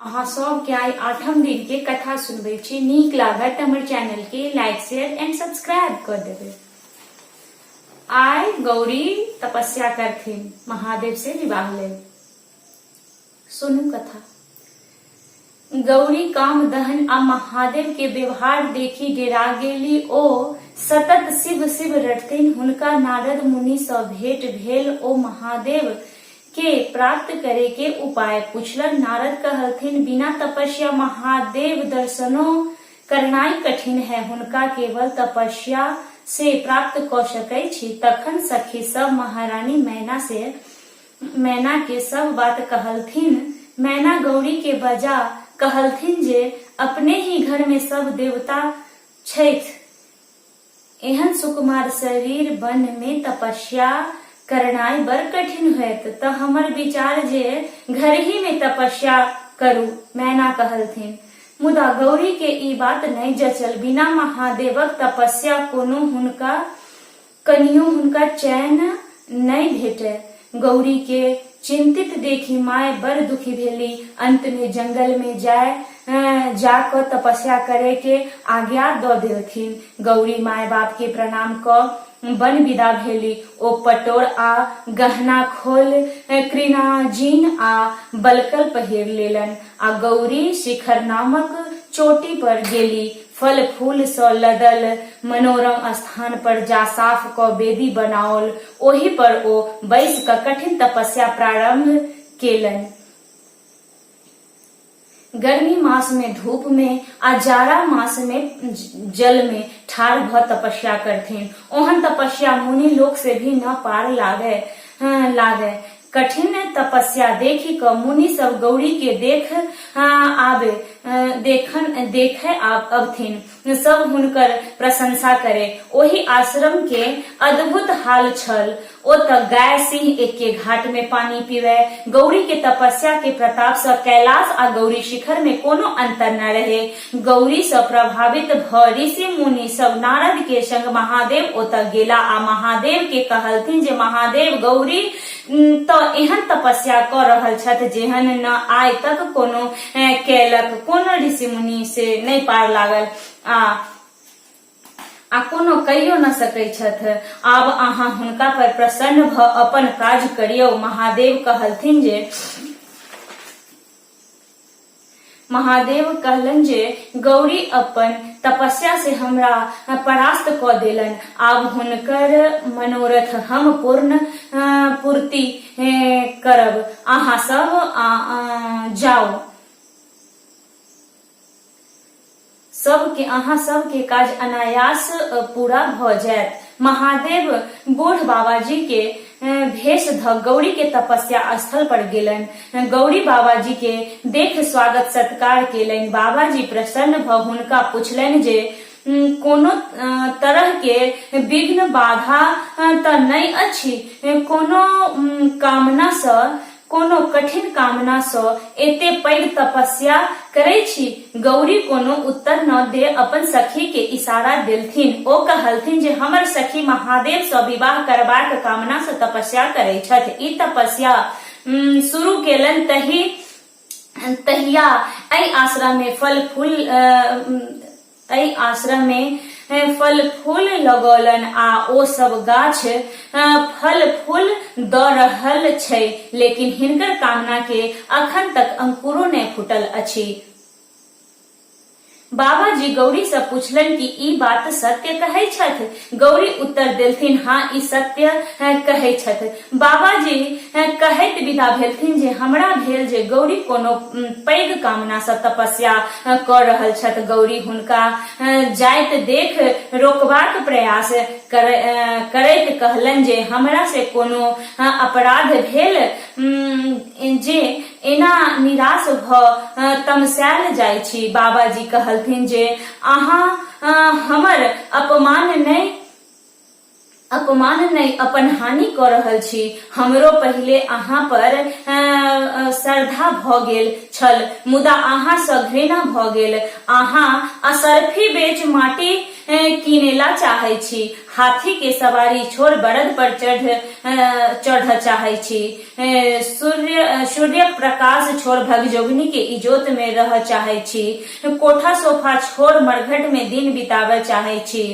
अहाँ सबके आइ आठम दिन के कथा सुनबै छी। नीक लागत तऽ हमर चैनल के लाइक, शेयर एंड सब्सक्राइब कऽ देबै। आइ गौरी तपस्या करथिन महादेव से विवाह लेल। सुनू कथा। गौरी काम दहन आ महादेव के व्यवहार देखि डेरा गेली। ओ सतत शिव शिव रटथिन। हुनका नारद मुनि सँ भेंट भेल। ओ महादेव के प्राप्त करे के उपाय पूछलन। नारद कहलथिन, बिना तपस्या महादेव दर्शनो करनाइ कठिन है। हुनका केवल तपस्या से प्राप्त क सकै छी। तखन सखी सब महारानी मैना से मैना के सब बात कहलथिन। मैना गौरी के बजा कहलथिन जे अपने ही घर में सब देवता छैथ। एहन सुकुमार शरीर वन मे तपस्या करनाइ बड़ कठिन होयत, त हमर विचार जे घरहि मे तपस्या करू, मैना कहलथिन। मुदा गौरी के ई बात नहि जचल। बिना महादेवक तपस्या कोनो हुनका कनियो हुनका चैन नहि भेटय। गौरी के चिन्तित देखि माय बड़ दुखी भेली। अंत मे जंगल मे जाय जा कऽ तपस्या करे के आज्ञा दऽ देलथिन। गौरी माय बाप के प्रणाम कऽ वन विदा भेली। ओ पटोर आ गहना खोल कृणाजीन आ बलकल पहिर लेलन आ गौरी शिखर नामक चोटी पर गेली। फल-फूल सँ लदल मनोरम स्थान पर जा साफ कऽ वेदी बनाओल। ओहि पर ओ बैसि कऽ कठिन तपस्या प्रारम्भ केलनि। गर्मी मास मे धूप मे आ जाड़ा मास मे जल मे ठाढ़ भऽ तपस्या करथिन। ओहन तपस्या मुनि लोक से भी न पार लागय। कठिन तपस्या देखि कऽ मुनि सब गौरी के देख आबे देखन देखय अबथिन। सब हुनकर प्रशंसा करे। ओहि आश्रम के अद्भुत हाल छल। ओतऽ गाय सिंह एके घाट में पानि पीबय। गौरी के तपस्या के प्रताप सँ कैलाश आ गौरी शिखर में कोनो अंतर न रहे। गौरी सँ प्रभावित भऽ ऋषि मुनि सब नारद के संग महादेव ओतऽ गेला आ महादेव के कहलथिन जे महादेव, गौरी तऽ एहन तपस्या कऽ रहल छथि जेहन न आइ तक कोनो केलक, कोनो ऋषि मुनि से नहि पार लागल आ कोनो कइयो न सकै छथि। आब अहाँ हुनका पर प्रसन्न भऽ अपन काज करियौ। महादेव कहलथिन जे महादेव कहलनि जे गौरी अपन तपस्या से हमरा परास्त कऽ देलनि। आब हुनकर मनोरथ हम पूर्ण पूर्ति करब। अहाँ सब जाउ। सबके अहाँ सबके काज अनायास पूरा भऽ जायत। महादेव बूढ़ बाबाजी के भेष धऽ गौरी के तपस्या स्थल पर गेलनि। गौरी बाबाजी के देख स्वागत सत्कार केलनि। बाबाजी प्रसन्न भऽ हुनका पुछलनि जे कोनो तरह के विघ्न बाधा तऽ नहि अछि? कोनो कामना सँ कोनो कठिन कामना सँ एते पैघ तपस्या करै छी? गौरी कोनो उत्तर न दे अपन सखी केँ इशारा देलथिन। ओ कहलथिन जे हमर सखी महादेव सँ विवाह करबाक कामना सँ तपस्या करै छथि। ई तपस्या शुरू केलनि तहि तहिया एहि आश्रम मे फल-फूल एहि आश्रम मे फल-फूल लगौलनि आ ओ सब गाछ फल-फूल द रहल छै, लेकिन हिनकर कामना के अखन तक अंकुरो नै फूटल अछि। बाबाजी गौरी सँ पुछलनि की ई बात सत्य कहै छथि? गौरी उत्तर देलथिन हँ ई सत्य कहै छथि। बाबाजी कहैत विदा भेलथिन जे हमरा भेल जे गौरी कोनो पैघ कामना सँ तपस्या कऽ रहल छथि। गौरी हुनका जाइत देख रोकबाक प्रयास करैत कहलनि जे हमरा से कोनो अपराध भेल जे एना निराश भऽ तमसायल जाइ छी। बाबाजी कहलथिन जे अहाँ हमर अपमान नहि अपमान नहि अपन हानि कऽ रहल छी। हमरो पहिले अहाँ पर श्रद्धा भऽ गेल छल, मुदा अहाँ सँ घृणा भऽ गेल। अहाँ असर्फी बेच माटि कीनेला चाहै छी। हाथी के सवारी छोड़ बड़द पर चढ़ चाहै छी। सूर्यक प्रकाश छोड़ भगजोगनी के इजोत मे रह चाहै छी। कोठा सोफा छोड़ मरघट मे दिन बिताबय चाहै छी।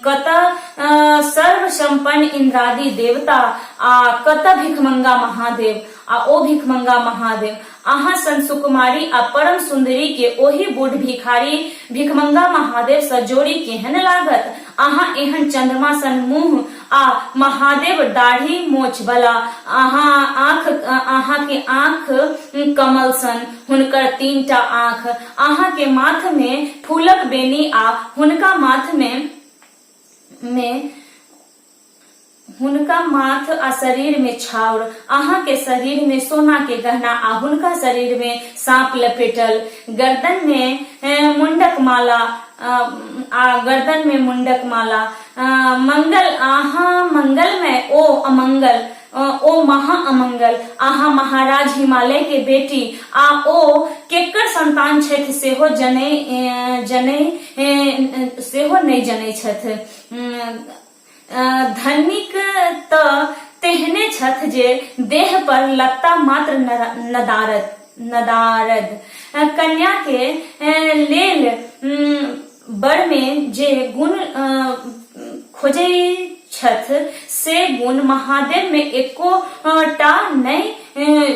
कतऽ सर्वसम्पन्न इन्द्रादि देवता आ कतऽ भिखमंगा महादेव आ ओ भिखमंगा महादेव अहाँ सन सुकुमारी आ परम सुन्दरी के ओहि बूढ़ भिखारी भिखमंगा महादेव सँ जोड़ी केहन लागत? अहाँ एहन चन्द्रमा सन मुँह आ महादेव दाढ़ी मोछ बला, अहाँ आँख अहाँ के आँख कमल सन, हुनकर तीनटा आँख, अहाँ के माथ में फूलक बेनी आ हुनका माथ में में हुनका माथ आ शरीर में छाउर, अहाँ के शरीर में सोना के गहना आ हुनका शरीर में साँप लपेटल, गर्दन में मुंडक माला आ गर्दन में मुंडक माला, मंगल अहाँ मंगलमय ओ अमंगल, ओ महा अमंगल, अहाँ महाराज हिमालय के बेटी आ ओ केकर संतान छथि सेहो जनै जनै सेहो नहि जनै छथि। धनिक त तेहने छथि जे देह पर लत्ता मात्र नदारद नदारद। कन्या के लेल वर में जे गुण खोजै छथि से गुण महादेव में एको टा नहि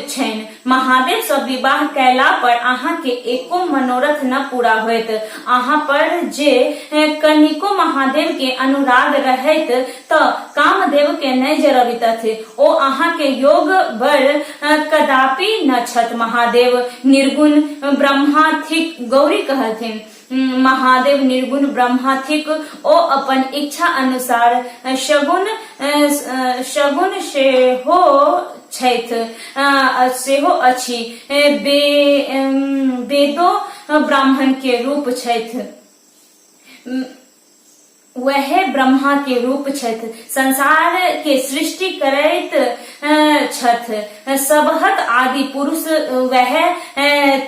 छनि। महादेव सँ विवाह कयला पर अहाँ के एको मनोरथ न पूरा होयत। अहाँ पर जे कनिको महादेव के अनुराग रहैत त कामदेव के नहि जरबितथि। ओ अहाँ के योग वर कदापि न छथि। महादेव निर्गुण ब्रह्मा थिक। गौरी कहलथिन, महादेव निर्गुण ब्रह्मा थिक। ओ अपन इच्छा अनुसार सगुण सगुण सेहो छथि, सेहो अछि। वेदो ब्राह्मण के रूप छथि। वएह ब्रह्मा के रूप छथि। संसार के सृष्टि करैत छथि। सबहक आदि पुरुष वएह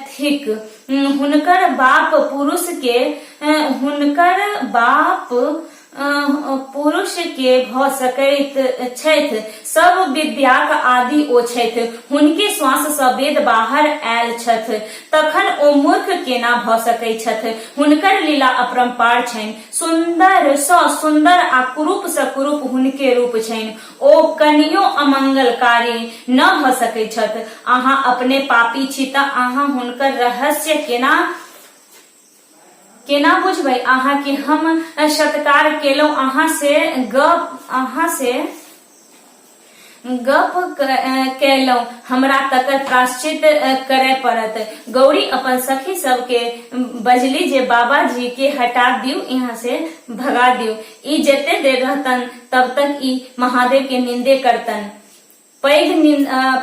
थिक। हुनकर बाप पुरुष के हुनकर बाप पुरुष के भऽ सकैत छथि? सब विद्याक आदि ओ छथि। हुनके श्वास सँ वेद बाहर आयल छथि। तखन ओ मूर्ख केना भऽ सकैत छथि? हुनकर लीला अपरम्पार छनि। सुन्दर सँ सुन्दर आ कुरूप सँ कुरूप हुनके रूप छनि। ओ कनियो अमंगलकारी न भऽ सकैत छथि। अहाँ अपने पापी छी त अहाँ हुनकर रहस्य केना केना बुझबै? अहाँ के हम सत्कार केलहुँ, अहाँ से गप अहाँ से गप कयलहुँ, हमरा तकर प्रायश्चित करय पड़त। गौरी अपन सखी सबके बजली जे बाबाजी के हटा दियौ, यहाँ से भगा दियौ। ई जते देर रहतन तब तक ई महादेव के निंदे करतन। पैघ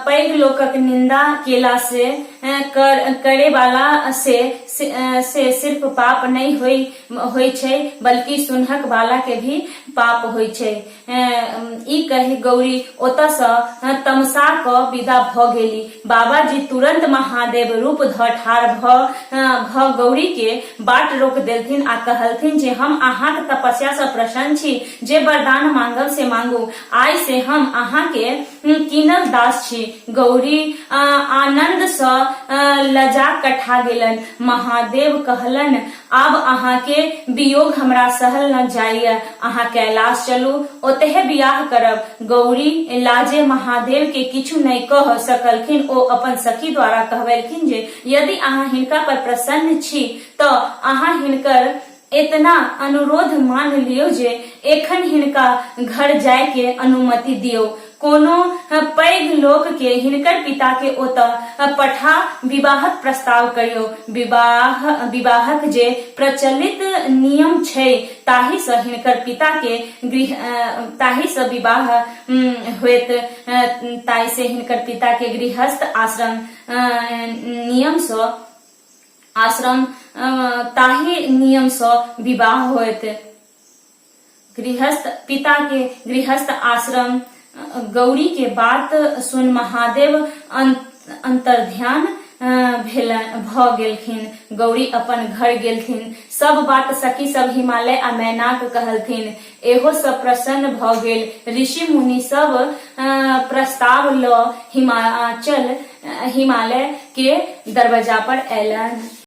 पैघ लोकक निंदा केला से करे वाला से से सिर्फ पाप नहि होइ होइ छै, बल्कि सुनहक वाला के भी पाप होइ छै। ई कहि गौरी ओतऽ सँ तमसा कऽ विदा भऽ गेली। बाबाजी तुरंत महादेव रूप धऽ ठाढ़ भऽ गौरी के बाट रोक देलथिन आ कहलथिन जे हम अहाँक तपस्या सँ प्रसन्न छी, जे वरदान मांगब से मांगू। आइ से हम अहाँ के कीनल दास छी। गौरी आनन्द सँ लजा कठा गेलनि। महादेव कहलनि, आब अहाँ के वियोग हमरा सहल न जाइए। अहाँ कैलाश चलू, ओतहे बियाह करब। गौरी लाजे महादेव के किछु नहि कह सकलखिन। ओ अपन सखी द्वारा कहबेलखिन जे यदि अहाँ हिनका पर प्रसन्न छी त अहाँ हिनकर एतना अनुरोध मान लियौ जे एखन हिनका घर जाय के अनुमति दियौ। कोनो पैघ लोक के हिनकर पिता के ओतऽ पठा विवाहक प्रस्ताव करियौ। विवाह विवाहक जे प्रचलित नियम छै ताहि सँ हिनकर पिता के गृह ताहि सँ विवाह होयत, ताहि से हिनकर पिता के गृहस्थ आश्रम नियम सँ आश्रम ताहि नियमसँ विवाह होयत। गृहस्थ पिता के गृहस्थ आश्रम। गौरी के बात सुन महादेव अंतर्ध्यान भेल भऽ गेलखिन। गौरी अपन घर गेलथिन। सब बात सखी सब हिमालय आ मैनाक कहलथिन। एहो सब प्रसन्न भऽ गेल। ऋषि मुनि सब प्रस्ताव लऽ हिमाचल हिमालय के दरवाजा पर अयलनि।